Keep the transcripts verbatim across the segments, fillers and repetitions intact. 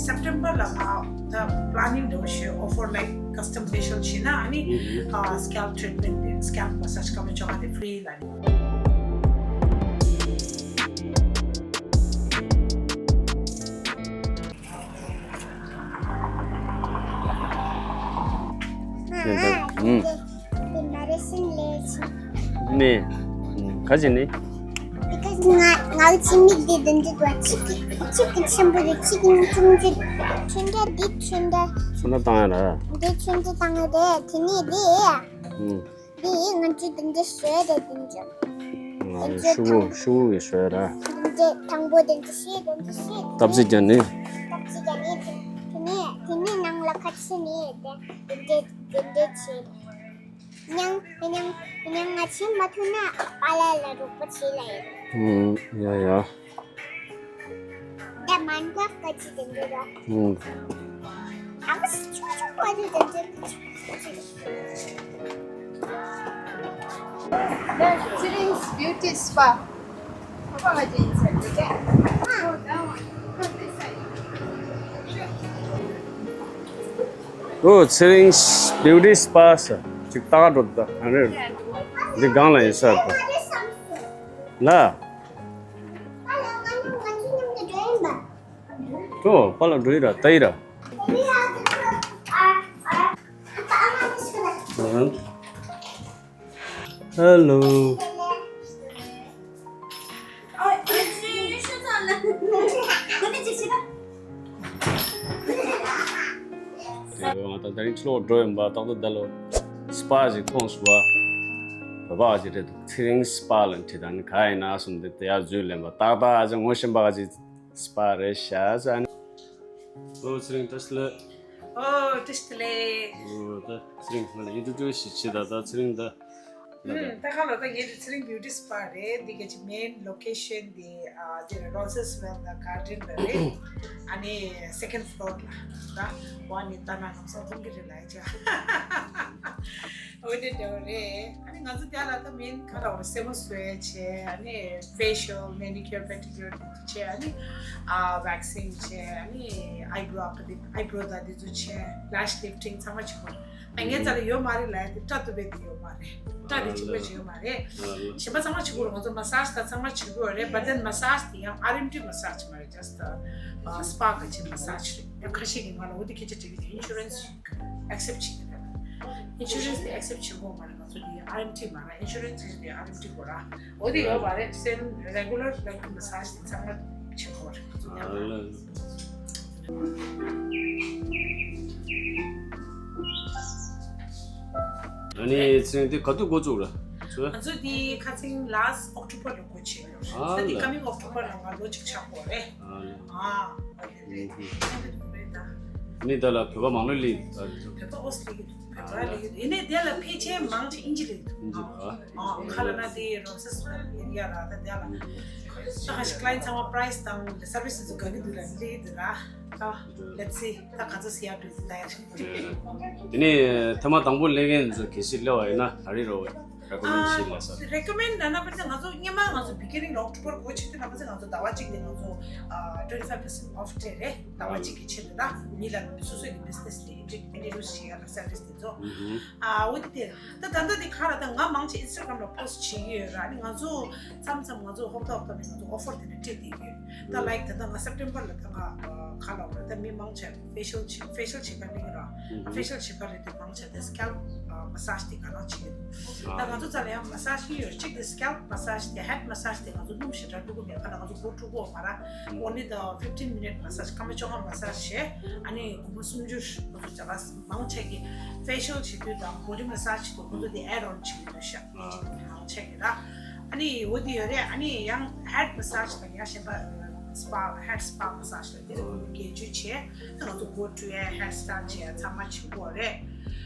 September ལ་ང་ད་planning འདྲ་བོ་ཞིག offer like custom facial བྱས་ན་ཨ་ནི་ཨ་scalp treatment དེ་scalp massage སྐར་མ་བཅོ་ལྔ་དེ་free ལ་ནི། ནས། ག་ཅི་ནི། Because ང་ང་ཚོའི་མིག་འདི་འདི་འདྲ་འདུག་ཅིག་གི་ཅིག་གི་ཆེན་པོ་རེད། ཅིག་གི་ཆུང་ཆུང་། ཆུང་འདྲ་འདི་ཆུང་འདྲ། ཆུང་འདྲ་བཏང་ཡ་ར། འདི་ཆུང་འདྲ་བཏང་ཡ་རེད། དེ་ནས་འདི། ཨུམ། འདི་ང་ཚོའི་འདི་འདྲ་བཟོས་རེད་འདི་འདྲ། ང་འདི་འདྲ་ཤུ་གུ་ཐང་ཤུ་གུ་གི་བཟོས་ར། འདི་འདྲ་དང་པོ་འདི་འདྲ་བཟོས་འདི་འདྲ་བཟོས། སྟབས་རྩེ་རྒྱག་ནི། སྟབས་རྩེ་རྒྱག་ནི། དེ་ནས་དེ་ནས་ནང་ལ་ཁ་ཕྱེ་ནི་དེ་འདི་འདྲ་འདི་འདྲ་བྱས། མྱང་མྱང་མྱང་ང་བྱེད་མ་ཐུབ་ན་པཱ་ལགས་ལ་རོགས་པ་བྱེད་ལ་ཡིན། ཨུམ། ཡ་ཡ། ད་མན་ག་ག་ཅི་དེ་འདྲ་ར། ཨུམ། ཨ་ཁ་སི་ཆུང་ཆུང་པ་དེ་དེ་འདྲ། ཚེ་རིང་སི་བིའུ་ཊི་སི་པ། ཨོ། ཚེ་རིང་བིའུ་ཊི་སི་པ་ཟེར་ཅིག་ལྟ་ག་འགྲོ་ད་ག་རེ། འདི་སྒང་ལ་ཡིན་ས་རེད་ད། ལ། འགྲོ་པཱ་ལགས་འགྲོ་ཡི་ར་ལྟ་ཡི་ར། ཨ། Hello. ང་ད་ལྟ་རིང་ཕྱི་ལོགས་འགྲོ་ཡིན་པ། ཏག་ཏག་ད་ལོ་སི་པ་ཞིག་མཐོང་སོང་བ། བོད་པ་ཞིག་རེད་འདུག་ཚེ་རིང་སི་པ་ལ་དྲིས་དང་ནི་ག་ཡིན་ན་གསུངས་ཏེ་དེ་ཡར་འཛུལ་ལེན་པ་ཏག་ཏག་ཨ་ཅག་ངོ་ཤེས་པ་ག་ཅིག་སི་པ་རེད་ཤག་ཟེར་ནས། ཨོ་ཚེ་རིང་བཀྲ་ཤིས་བདེ་ལེགས། ཨོ་བཀྲ་ཤིས་བདེ་ལེགས། ཨོ་ད་ཚེ་རིང་ང་ལ་ཨིན་ཊྲོ་ཌིའུ་སི་ཞིག་བྱེད་ད། ད་ཚེ་རིང་ད་ལ་ད། ད་ག་ལ་ད་ངའི་ཚེ་རིང་བིའུ་ཊི་སི་པ་རེད། འདི་ག་ཅི་མེན་ལོ་ཀེ་ཤན་འདི་ཨ་འདི་རེད། Roses Well the Garden ལ་རེད། ཨ་ནི་སེ་ཀན་ཌི་ཕི་ལོར་ལ་ད་ཝ་ནི་ད་ན་ལམ་སང་མཐོང་གི་རེད་ལ་ཡ་ཅག་འོ་དེ་འདྲ་བ་རེད། ཨ་ནི་ང་ཚོ་དེ་ལ་ད་མིན་ག་ལ་བ་སེན་མོ་བཟོས་བྱས། ཨ་ནི་ཕེ་ཤལ་མེ་ནི་ཀིའུར་པེ་ཌི་ཀིའུར་དེ་ཚོ་བྱས། ཨ་ནི་ཨ་ཝེག་སིང་བྱས། ཨ་ནི་ཨའི་བྷོ་ཨ་ཀ་དེ་ཨའི་བྷོ་ད་དེ་ཚོ་བྱས། ལེ་ཤི་ལིཕ་ཊིང་ཚང་མ་བྱེད་དགོས། ཨ་ངའི་རྩ་ལ་ཡོད་མ་རེད་ལ་ཡ་དེ་སྐྲ་གཏུབ་པའི་དེ་ཡོད་མ་རེད། སྐྲ་དེ་གཅིག་པོ་ཅིག་ཡོད་མ་རེད། གཞན་པ་ཚང་མ་བྱེད་དགོས་རེད། ང་ཚོ་མ་སཱ་ཇི་ད་ཚང་མ་བྱེད་དགོས་རེད། བཊ་དེན་མ་སཱ་ཇི་དེ་ཡང་ཨར་ཨེམ་ཊི་མ་སཱ་ཇི་མ་རེད། ཇ་སི་ཊི་སི་པ་ག་ཅིག་མ་སཱ་ཇི་རེད། ཡང་ཁ་ཤས་ཀྱིས་ང་ལ་འོ་དེ་སྐད་ཆ་དྲིས་ཀྱི་འདུག་ཨིན་ཤུ་རན་སི་ཨེག་སེབ་བྱེད་ཀྱི་རེད། ཨིན་ཤུ་རན་སི་དེ་ཨེག་སེབ་བྱེད་དགོས་མ་རེད། ང་ཚོ་དེ་ཨར་ཨེམ་ཊི་མ་རེད། ཨིན་ཤུ་རན་སི་དེ་ཨར་ཨེམ་ཊི་དགོས་ར། འོ་དེ་ཡོད་པ་རེད། སེམ་རེ་གུ་ལར་ལེག་མ་སཱ་ཇི་དེ་ཚང་མ་བྱེད་དགོས་རེད། ང་ཚོ་ཉམས་ལ། ཨ་ནི་ཚེ་རིང་དེ་ག་དུས་འགོ་བཙུགས་ར། ཚོ། ང་ཚོ་དེ་ཁ་སང་ལཱ་སི་ཊི་ཨོག་ཊོ་བར་ལ་འགོ་བྱས་ཡོད་རེད། ཨ་ད་དེ་ལ་ཀ་མིང་ཨོག་ཊོ་བར་ལ་ང་ལོ་གཅིག་ཆགས་ཡོད་རེད། ཨ་ལ། ཨ་ཨ་ལ་རེད། ཨ་ནི་ད་ལ་བོད་པ་མང་པོ་སླེབས་ཡོད་རེད། བོད་པ་ཨོ་སི་སླེབས་ཀྱི་འདུག་བོད་པ་སླེབས་ཀྱི་འདུག་ཡིན་ནའི་དེ་ལ་ཕལ་ཆེར་མང་ཆེ་ཨིན་ཇི་སླེབས་ཀྱི་འདུག་ཨིན་ཇི་རེད། ཨ། ཨ་ཁ་ལ་ན་དེ་རོ་སེ་སི་ཨེ་རི་ཡ་ར། ད་དེ་ལ་ད་ཁ་ཤས་ཀ་ལ་ཡན་ཊི་ཚང་མ་པ་རའི་སི་དང་སར་བི་སི་དེ་ཚོ་དགའ་གི་འདུག་ལ་སླེབས་ཀྱི་འདུག་ར། ད་let's see ད་ག་ཚོད་ཟེར་ཡག་འགྲོ་གི་ད་ཡ། དེ་ནས་ཐེངས་མ་དང་པོ་སླེབས་མཁན་ཚོ་གལ་སྲིད་སླེབས་པ་ཡིན་ན་ག་རེ་རོགས་རེ་ཀོ་མེན་ཌི་བྱེད་ལ་ས། རེ་ཀོ་མེན་ཌི་ལབ་ན་པ་ཚེ་ང་ཚོ་སྔོན་མ་ང་ཚོ་བི་གི་ནིང་ལ་ཨོག་ཊོ་བར་འགོ་ཁྲིད་དུས་ན་པ་ཚེ་ང་ཚོ་ཟླ་བ་གཅིག་དེ་ང་ཚོ་ཨ་twenty five percent off སྤྲད་རེད། ཟླ་བ་གཅིག་གི་ཆེད་དུ་ད་མི་ལ་སོ་སོ་ཡི་བི་ཛི་ནེ་སི་དེ་ཨིན་ཊྲོ་ཌིའུ་སི་བྱེད་ཡག་ལ་སར་བི་སི་དེ་ཚོ། ཨ་འོ་དེ་དེ་ད་ད་ལྟ་དེ་ག་ར་ད་ང་མང་ཆེ་ཨིན་སི་ཊ་གྷ་རམ་ལ་པོ་སི་ཊི་བྱེད་ཀྱི་ཡོད་ར། ཨ་ནི་ང་ཚོ་མཚམས་མཚམས་ང་ཚོ་ཧོབ་ཏེ་ཧོབ་ཏེ་ནས་ང་ཚོ་ཨོ་ཕར་དེ་འདྲ་སྤྲད་བསྡད་ཀྱི་ཡོད། ད་ལའིཀ་ད་ལྟ་ང་སེབ་ཊེམ་བར་ལ་ད་ང་ཨ་ག་ལ་འོ་ར་ད་མི་མང་ཆེ་ཕེ་ཤལ་བྱེད་ཕེ་ཤལ་བྱེད་ག་སླེབས་ཀྱི་ར། ཕེ་ཤལ་བྱེད་ག་རེད་དེ་མང་ཆེ་དེ་སི་ཀལ་པ་མ་སཱ་ཇི་དེ་ག་རང་བྱེད་ཀྱི་འདུག་ད་ང་ཚོ་རྩ་ལ་ཡང་མ་སཱ་ཇི་གཉིས་ཡོད། གཅིག་དེ་སི་ཀལ་པ་མ་སཱ་ཇི་དེ་ཧེཌ་མ་སཱ་ཇི་དེ་ང་ཚོ་སྣུམ་ཞེ་དྲག་བླུག་གི་མེད་པ་ལ་ང་ཚོ་སྒོ་དཀྲུག་གི་ཡོད་མ་ར། Only the fifteen minute massage སྐར་མ་བཅོ་ལྔ་མ་སཱ་ཇི་བྱས། ཨ་ནི་སྒོར་མོ་སུམ་ཅུ་ང་ཚོ་བྱ་བ་མང་ཆེ་གི་ཕེ་ཤལ་བྱེད་དུས་དང་བོ་ཌི་མ་སཱ་ཇི་བྱེད་དུས་ང་ཚོ་དེ་ཨེཌ་ཨོན་བྱེད་ཀྱི་འདུག་ཤག་ཨ་ནི་མང་ཆེ་གི་ར། ཨ་ནི་འོ་དེ་ཡོད་རེད། ཨ་ནི་ཡང་ཧེཌ་མ་སཱ་ཇི་དང་ཡང་གཞན་པ་སི་པ་ཧེཌ་སི་པ་མ་སཱ་ཇི་དང་དེ་ཚོ་སྒོར་མོ་བརྒྱད་ཅུ་བྱས། ད་ང་ཚོ་སྒོ་དཀྲུག་ཡས་ཧེར་སི་ཊལ་བྱེད་ཡས་ཚང་མ་བྱེད་ཀྱི་ཡོད་རེད།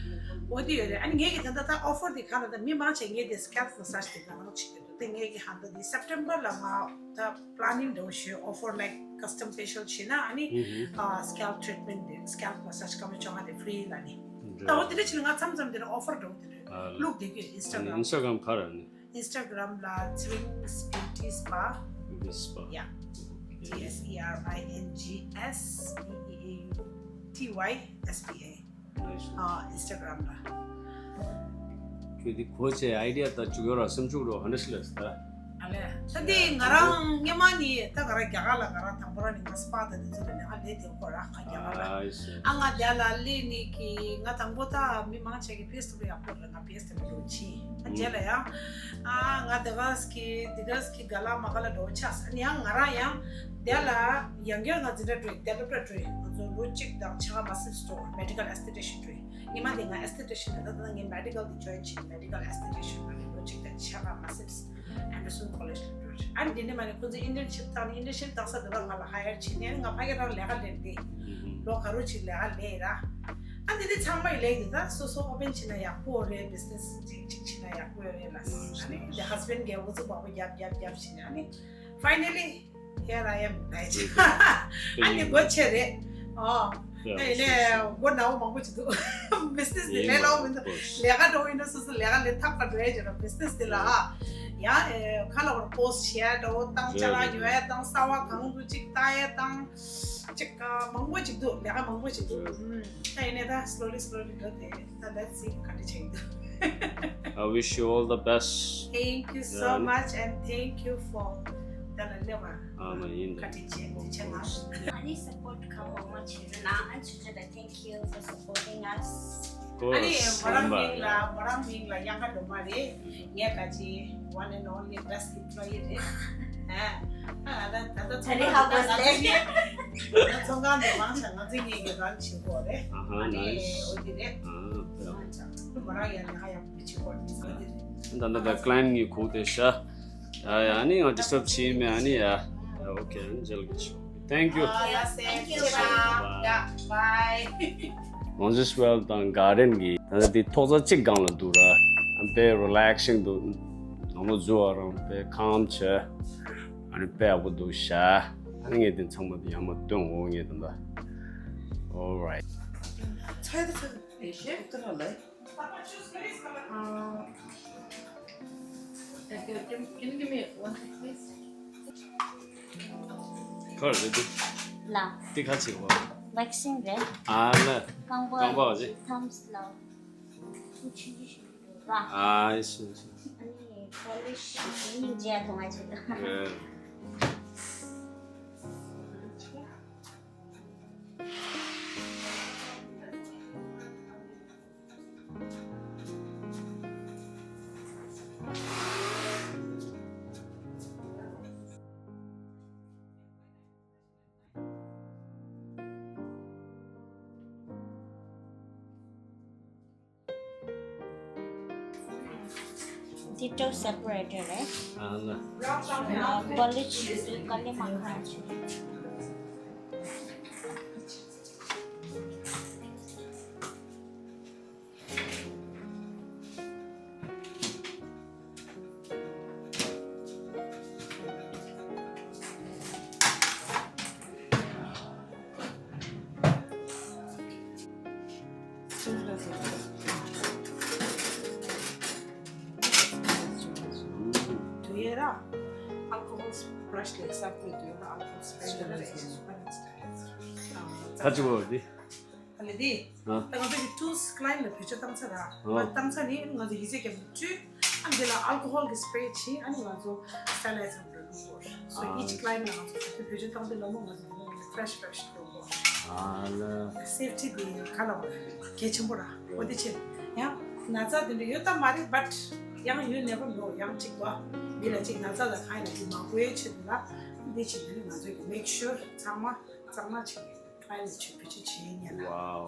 འོ་དེ་ཡོད་རེད། ཨ་ནི་ངེད་ཀྱི་ད་ལྟ་ད་ཨོ་ཕར་དེ་ག་ལ་ད་མི་མང་ཆེ་ངེད་དེ་སི་ཀལ་པ་མ་སཱ་ཇི་དེ་ག་ལ་བྱེད་ཀྱི་འདུག་དེ་ངེད་ཀྱི་ཧན་ད་དེ་སེབ་ཊེམ་བར་ལ་ང་ད་པ་ལེ་ནིང་འདྲ་བོ་ཞིག་ཨོ་ཕར་ལའིཀ་ཀ་སི་ཊམ་ཕེ་ཤལ་བྱས་ན་ཨ་ནི་ཨ་སི་ཀལ་པ་ཊི་རི་ཊི་མེན་ཊི་དེ་སི་ཀལ་པ་མ་སཱ་ཇི་སྐར་མ་བཅོ་ལྔ་དེ་ཧྥི་རི་ལ་ནི། ད་འོ་དེ་འདྲ་བྱས་ན་ང་མཚམས་མཚམས་དེ་ནས་ཨོ་ཕར་འདྲ་བོ་དེ་འདྲ་བླུགས་བསྡད་ཀྱི་ཡོད། ཨིན་སི་ཊ་གྷ་རམ། ཨིན་སི་ཊ་གྷ་རམ་ག་རེ་རེད། ཨིན་སི་ཊ་གྷ་རམ་ལ་Tsering's Beauty Spa. Beauty Spa. Yeah. Okay. T S E R I N G S B E A U T I. T Y S P A ཨ། Instagram ལ། ཁྱོད་འདི་གོ་ཆེ་ཨའི་ཌི་ཡ་ད་བཅུག་ཡོད་ར་སེམས་བཅུག་རོགས་ཧ་འདྲ་ཞིག་ལས་ད། ཨ་ལས། ད་འདི་ང་རང་སྔོན་མ་ནི་ད་ང་རང་རྒྱ་གར་ལ་ང་རང་དང་པོ་རང་ནི་ང་སྤ་ད་འདི་ཚོ་ལ་ནི་ང་ལས་དེ་གོ་ར་ང་རྒྱ་གར་ལ། ཨ་ང་རྒྱ་ལ་ལས་ནི་གི་ང་དང་པོ་ད་མི་མང་ཆེ་གི་ཕེ་སི་ཊི་ཝུག་ཡག་པོ་རེད། ང་ཕེ་སི་ཊི་ཝུག་ཡོད་ཅི། ཨ་རྗེས་ལ་ཡང་ཨ་ང་དེ་ག་སི་གི་དེ་ག་སི་གི་ག་ལ་མ་ག་ལ་འགྲོ་ཆགས་ཨ་ནི་ཡང་ང་རང་ཡང་དེ་ལ་ཡང་སྐྱར་ང་འཛིན་གྲྭ་འགྲོ་ཡི་དེ་ལ་སློབ་གྲྭ་འགྲོ་ཡི་ང་ཚོ་ལོ་གཅིག་དང་ཕྱེད་ཀ་མ་ཟིན་འགྲོ་མེ་ཌི་ཀལ་ཨེ་སི་ཐེ་ཊི་ཤན་འགྲོ་ཡི། ཉི་མ་དེ་ང་ཨེ་སི་ཐེ་ཊི་ཤན་ད་ལྟ་ངས་མེ་ཌི་ཀལ་དེ་ཇོ་ཡིན་བྱས་མེ་ཌི་ཀལ་ཨེ་སི་ཐེ་ཊི་ཤན་ལ་ལོ་གཅིག་དང་ཕྱེད་ཀ་མ་ཟིན། ཨན་ཌར་སན་ཀོ་ལེཇ་ལ་འགྲོ་རེད། ཨ་ནི་དེ་ནས་མ་ནས་ཁོ་ཚོས་ཨིན་ཊརན་ཤིབ་བཏང་ནས་ཨིན་ཊརན་ཤིབ་བཏང་ས་དེ་ལ་ང་ལ་ཧ་ཡར་བྱས་ནས་ང་ཕ་གི་རང་ལས་ཀ་ལས་ཏེ་ལོ་ག་རོ་ཅིག་ལས་ཀ་ལས་ར། ཨ་འདི་ནི་ཚང་མ་ཡི་ལས་ཀྱི་ད་སོ་སོ་ཨོ་པན་བྱས་ན་ཡག་པོ་རེད། བི་ཛི་ནེ་སི་ཅིག་ཅིག་བྱས་ན་ཡག་པོ་ཡོད་རེད་ལ། ཨ་ནི་དེ་ཧ་སི་བན་གྱིས་འུ་ཚུགས་མང་པོ་རྒྱབ་རྒྱབ་རྒྱབ་བྱས་ནས་ཨ་ནི་ཕའི་ནལ་ལི་ཧེ་ར་ཡ་མི་ལས་ཅིག་ཨ་ནི་སྒོ་ཕྱེ་རེད། ཨོ། ཨེ་ནས་སྒོ་ནག་པོ་མང་པོ་ཅིག་འདུག་བི་ཛི་ནེ་སི་དེ་ལས་སླ་པོ་མི་འདུག་ལས་ཀ་འགྲོ་ཡིན་ན་སོ་སོ་ལས་ཀ་ལས་ཐབས་ཀ་འགྲོ་ཡ་ཅིག་ར། བི་ཛི་ནེ་སི་དེ་ལ་ཨ་ཡང་ཁ་ལ་བར་པོ་སི་ཊི་བྱས་འགྲོ་བཏང་ཅ་ལག་ཉོ་ཡ་བཏང་གསར་པ་གང་འདུག་ཅིག་ལྟ་ཡ་བཏང་ཅིག་མང་པོ་ཅིག་འདུག་ལས་ཀ་མང་པོ་ཅིག་འདུག་ད་ཡིན་ནའི་ད་སི་ལོ་ལི་སི་ལོ་ལི་འགྲོ་དེ་ད་ལེ་ཊི་སི་སི་ག་འདྲ་བྱེད་ཀྱི་འདུག I wish you all the best. Thank you so much and thank you for ད་ལ་ལེ་བ་ཨ་མ་ཡིན་ད་བཀའ་དྲིན་ཆེ། འདི་ཆེ་ང་ཨ་ནི་སཔོར་ཊི་ཁ་མང་མང་བྱེད་རོགས་གནང་། ཨ་ཆུ་ཆུ་ལ་thank you for supporting us. Of course. ཨ་ནི་མོ་རང་མིང་ལ་མོ་རང་མིང་ལ་གཡང་ཁ་སྒྲོལ་མ་རེད། ངའི་དགའ་ཆེ་one and only best employee རེད། ཨ་ད་ད་ད་ཚོང་ཁང་ད་ད་ཚོང་ཁང་ནས་མང་ཆ་ང་ཚོའི་ངའི་གི་རང་བྱེད་དགོས་རེད། ཨ་ནི་འོ་དེ་རེད། མོ་རང་ཡང་ལས་ཀ་ཡག་པོ་བྱེད་དགོས་རེད། འོ་དེ་རེད། ད་ད་ད་ཀ་ལ་ཡེན་ཊི་ངའི་གུག་དེ་ཤ། ཡ་ཡ། ཨ་ནི་ང་ཌི་སི་ཊརབ་བྱེད་མེད། ཨ་ནི་ཡ། ཡ་ཨོ་ཁེ། ཨ་ནི་མཇལ་གི་ཆོག Thank you. ཨ་ཡ་སེ། Thank you. Bye. Moses Well དང་གར་ཌེན་གི་ད་ལྟ་དེ་ཐོག་ས་གཅིག་སྒང་ལ་འདུག་ར། ཨ་དཔེ་རི་ལེག་སིང་འདུག་ནང་ལོགས་འཛུལ་བ་རང་དཔེ་ཁམ་བྱས། ཨ་ནི་དཔེ་ཡག་པོ་འདུག་ཤ། ཨ་ནི་ངས་དེ་ཚང་མ་དེ་ཡར་མར་སྟོན་འོ་ངས་ད་ལྟ། All right. ཚ་ཡ་ད་ཚ་ཡ་ད་ལ། Uh, can, can, can you give me one thing, please? ཁར་རེད་འདུག་ལ། འདི་ག་ཅིག་བ། ཝེག་སིང་རེད། ཨ་ལ། རྐང་པ། རྐང་པ་ཅིག་ཐམས་ལ། ཁུ་ཆུ་ཆུ་ཞིག་འདུག་ལ། ཨ་ཤི་ཤི། ཨ་ནི་པོ་ལིཤ་ཡིན་མཇལ་གཏོང་ང་ཅིག་ལ། རེད། Detail separator, right? ཨ་ལ། Polish དཀའ་ལས་མ་ཁག་ཆེ། Do you have alcohol brush? Like, example, do you have alcohol spray? ད་ཅི་བོ་དེ། ཨ་ནི་དེ། ཨ། ད་ང་ཚོ་གི་ཊུལ་སི་ཀ་ལ་ཡེན་ཊི་ལ་བེད་སྤྱོད་བཏང་ཚར་ར། ཨ། བཏང་ཚར་ནི་ང་ཚོ་ཡི་ཙི་རྒྱབ་ནས་བཅུས། ཨ་ནི་དེ་ལ་ཨལ་ཀོ་ཧོལ་གི་སི་པེ་རེ་བྱས། ཨ་ནི་ང་ཚོ་སི་ཊེ་རི་ལའི་ཛར་འདྲ་བླུགས་དགོས། So each client ལ་ང་ཚོ་ག་དུས་བེད་སྤྱོད་བཏང་དུས་ལ་མོ་ང་ཚོ་འདི་ནས་ཕེ་རེ་ཤི་ཕེ་རེ་ཤི་བླུགས་དགོས། ཨ་ལ། སེབ་ཊི་དེ་ག་ལ་བ་གལ་ཆེན་པོ་ར། འོ་དེ་ཆེ། ཡང་ན་ཚ་དེ་འདྲ་ཡོད་ད་མ་རེད། བཊ་ཡང་you never know. ཡང་གཅིག་བ་མི་ལ་གཅིག་ན་ཚ་ལ་གང་ཡིན་ན་དེ་མང་པོའི་ཆེད་དུ་ལ་འདི་བྱེད་དུས་ང་ཚོ་གི་མེག་ཤུར་ཚང་མ་གཙང་མ་བྱེད། ཨ་ནི་ཆུ་བེད་སྤྱོད་བྱེད་ཉན་ན། Wow.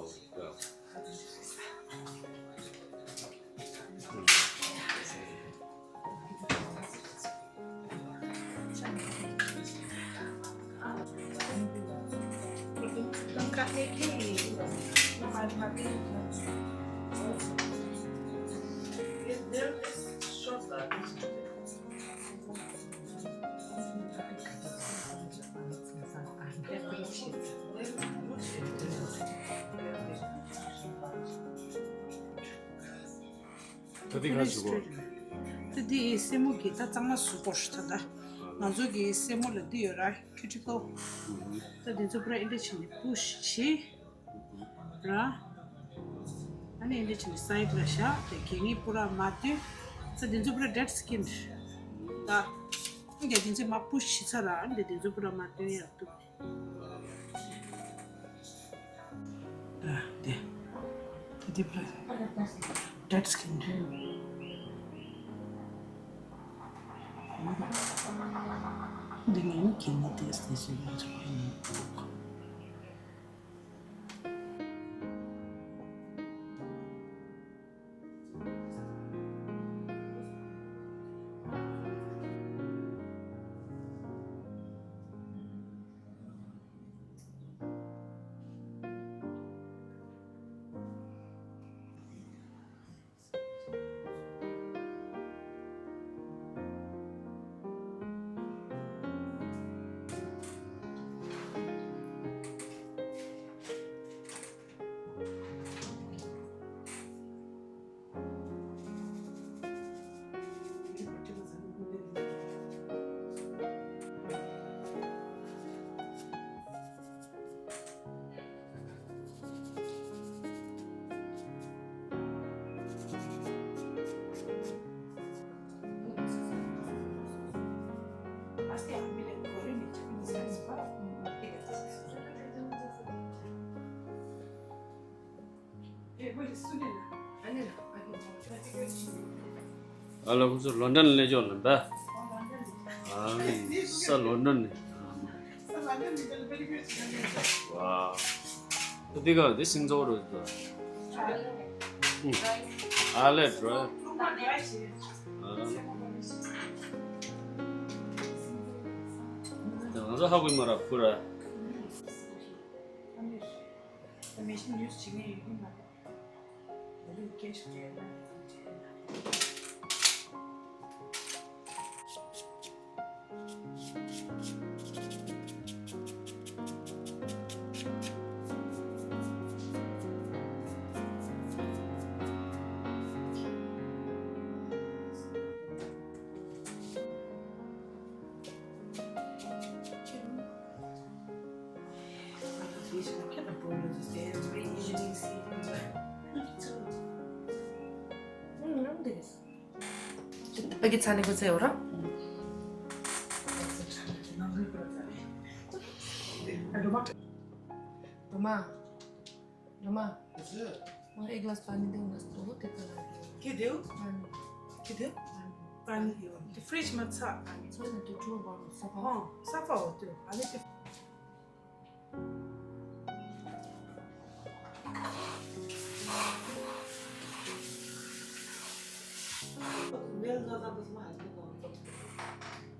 ད་འདི་ག་ཞུ་གོ། ད་འདི་སེན་མོ་གི་ད་གཙང་མ་བཟོ་དགོས་ད། ད་ང་ཚོ་གི་སེན་མོ་ལ་འདི་ཡོད་ར། ཁུ་ཊི་ཀལ། ད་འདི་ཚོ་པུ་ར་ཨིན་ཌི་ཆེན་ནས་པུཤ་བྱེད། ཨ་ནི་འདི་ཆུ་སའི་ཌི་ལ་བཞག་དེ་གད་སྙིགས་པུ་ར་མ་དུས་ས་འདི་ཚོ་པུ་ར་ཌེཌ་སི་ཀིན་རེད། ད་འདི་འདི་ཚོ་མ་པུ་ཤི་ཚར་ར་འདི་འདི་ཚོ་པུ་ར་མ་དུས་ཡག་ཏུ། ད་དེ་དེ་དེ་པུ་ར་ཌེཌ་སི་ཀིན་རེད། འདི་ངས་ནི་གད་སྙིགས་ཏེས་ཏེས་ཡོད་ཚོད་ཡིན། ཨ་ལ་ཁོ་ཚོ་ལོན་ཌོན་སླེབས་ཆོག་ལ་འབའ། ཨ་ས་ལོན་ཌོན་ནས། ཝ། འདི་ག་འདི་སིང་ཚོགས་རེད་དོ། ཨ་ལེ་འགྲོ། ང་ཚོ་ཧ་གོ་མ་ར་ཁུ་ར། ཨ་ཀི་ཚ་ནི་གོ་ཚེ་འོ་ར། རོ་མ། རོ་མ། རོ་མ། हाँ, एक गिलास पानी दे, बस तो वो कितना लगे? के देव? पानी। के देव? पानी। पानी देव। तो फ्रिज में था। फ्रिज में तो ठुलो बटल सफा। हाँ, सफा हो तो। अरे तो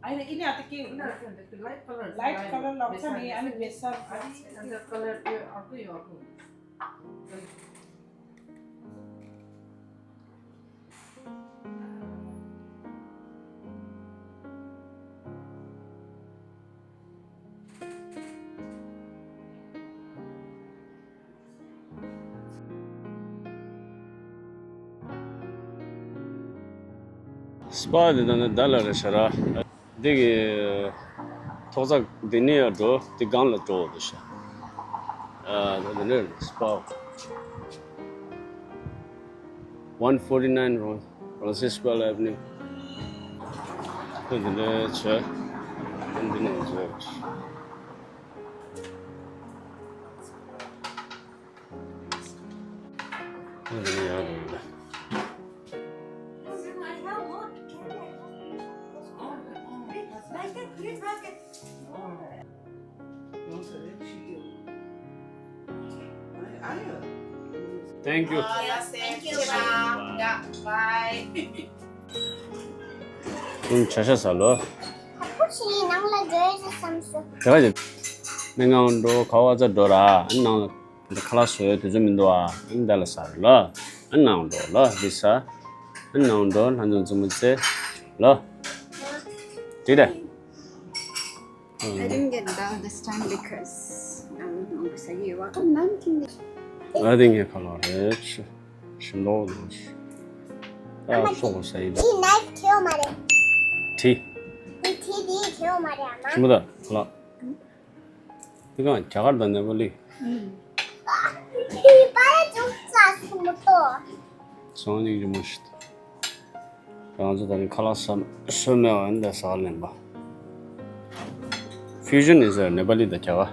होइन, यिनी हात के लाइट कलर लाउँछ नि, अनि बेसर अनि अन्त कलर त्यो अर्कै हो, अर्को हुन्छ। སྤ་འདི་ད་ནི་ད་ལ་རེ་ཤ་ར། འདི་གི་ཐོག་ཚ་འདི་ནས་ཡར་འགྲོ་འདི་སྒང་ལ་འགྲོ་འདི་ཤ། ཨ་ད་འདི་ནས་སྤ། One forty nine Ro- Roncesvalles Avenue. ཁོས་འདི་འདྲ་བྱས། ཁོས་འདི་ནས་བྱས། ཁོས་འདི་ནས་ཡར་འགྲོ་གི་རེད། Thank you. Thank you. Yeah, bye. ཁྱོད་ཆ་ཤ་ཟ་ལོ། ཁ་ཁུ་ཞིག་ནང་ལ་འགྲོ་ཡོད་བསམ་སོང་། དེ་ག་ཅིག་མི་ངང་འགྲོ་ཁ་བ་ཚ་འགྲོ་ར་ཨ་ནང་ལ། འདི་ཁ་ལག་བཟོ་ཡ་དུས་ཚོད་མི་འདུག་ཨ། ཨ་ནི་ད་ལ་ཟ་རེད་ལ། ཨ་ནང་འགྲོ་ལ་འདི་ཟ། ཨ་ནང་འགྲོ་ལྷ་འཛོམས་རྩེད་མོ་རྩེ་ལ། འགྲིག་རེད། I didn't get dull this time because I was hungry. ཟ་གི་ཡོད་པ་ཁ་ནམ་ཐིང་། ཨ་དེ་ངའི་ཁ་ལག་རེད། ཞིམ་མདོག་དང་། ཨ་སོག་པོ་ཟ་ཡི་འདུག་ཁྱི་ནའིབ་ཁྱེར་ཡོད་མ་རེད། ཁྲི། ཁྱི་དེ་ཁྱེར་ཡོད་མ་རེད་ཨ་མ། ཞིམ་པོ་ད་ཁ་ལག་འདི་གང་རྒྱ་གར་དང་ནེ་པ་ལི། ཨུམ། ཁྱི་པ་ལ་ཅུང་ཟ་སུ་མོ་ཏོ། སང་ཉིན་གྱི་མོ་ཤི་ཏོ། ང་ཚོ་ད་ནི་ཁ་ལག་ཟ་སོན་མེད་བ་འདི་ཟ་ལེན་པ། Fusion is a Nepali the Java.